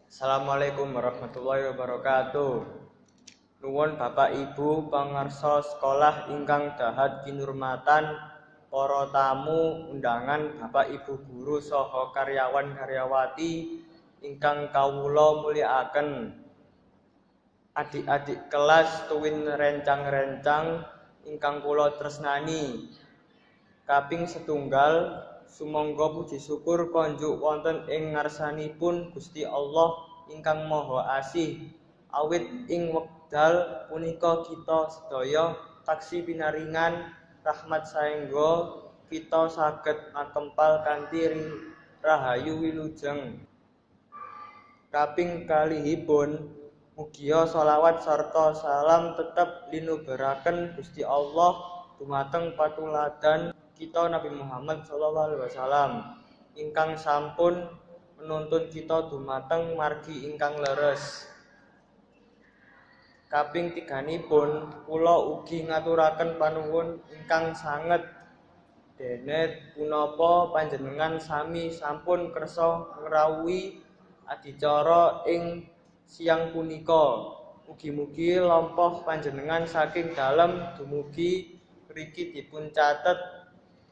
Assalamualaikum warahmatullahi wabarakatuh. Nuwun Bapak Ibu pangarsa sekolah ingkang dahat kinurmatan, para tamu undangan, Bapak Ibu guru saha karyawan karyawati ingkang kawula mulyakaken. Adik-adik kelas tuwin rencang-rencang ingkang kula tresnani. Kaping setunggal, sumangga puji syukur konjuk wonten ing ngarsanipun Gusti Allah ingkang Maha Asih. Awit ing wekdal punika kita sedaya taksih pinaringan rahmat saengga kita saged makempal kanthi rahayu wilujeng. Kaping kalihipun, mugia sholawat sarta salam tetep linuberaken Gusti Allah dumateng patuladan kita Nabi Muhammad sallallahu alaihi wasallam ingkang sampun menuntun kita dumateng margi ingkang leres. Kaping tiganipun, kula ugi ngaturaken panuwun ingkang sanget dene punapa panjenengan sami sampun kersa ngrawuhi adicara ing siang punika. Mugi-mugi lampoh panjenengan saking dalem dumugi mriki dipun catet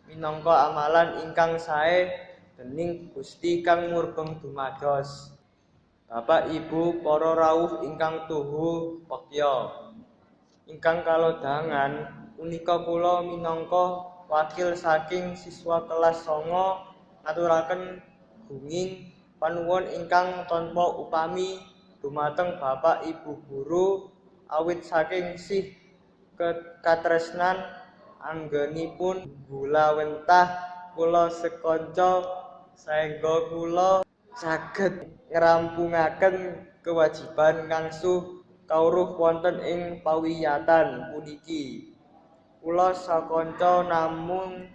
minangka amalan ingkang sae dening Gusti kang murbeng dumados. Bapak Ibu para rawuh ingkang tuhu pekya. Ingkang kalodhangan punika kula minangka wakil saking siswa kelas 9 ngaturaken gunging panuwun ingkang tanpa upami dumateng Bapak Ibu guru awit saking sih katresnan anggenipun gulawentah kula sekanca saengga kula saged ngrampungaken kewajiban ngangsu kawruh wonten ing pawiyatan puniki. Kula sakanca namung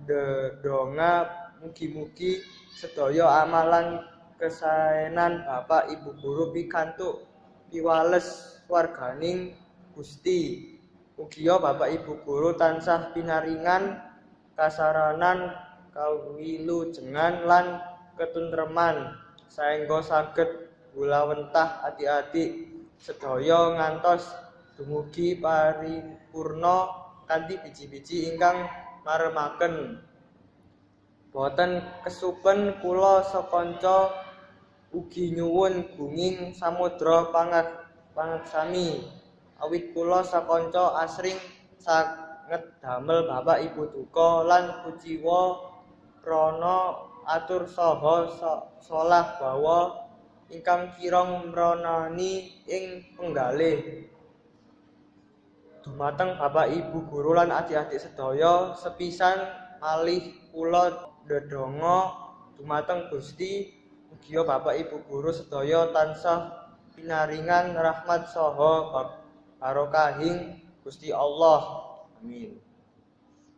ndedonga mugi-mugi sedaya amalan kesaenan Bapak Ibu guru pikantuk piwales swarganing Gusti. Mugia Bapak Ibu guru tansah pinaringan kasaranan kawilujengan lan ketentreman saengga saged gulawentah adik-adik sedaya ngantos dumugi paripurna kanthi biji-biji ingkang maremaken. Boten kesupen kula sakanca ugi nyuwun gunging samudra pangaksami. Awit kula sakanca asring sanget damel Bapak Ibu duka lan kuciwa krana atur saha solah bawa ingkang kirang mronani ing penggalih. Dumateng Bapak Ibu guru lan adik-adik sedaya sepisan malih kula ndedonga dumateng Gusti mugia Bapak Ibu guru sedaya tansah pinaringan rahmat saha barokahing Gusti Allah. Amin.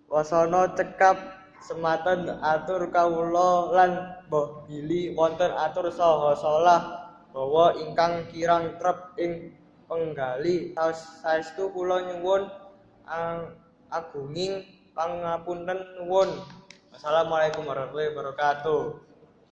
Wasana cekap sematen atur kawula lan mbah bilih wonten atur saha solah bawa ingkang kirang trep ing penggalih. Saestu kula nyuwun agunging pangapunten nuwun. Wassalamualaikum warahmatullahi wabarakatuh.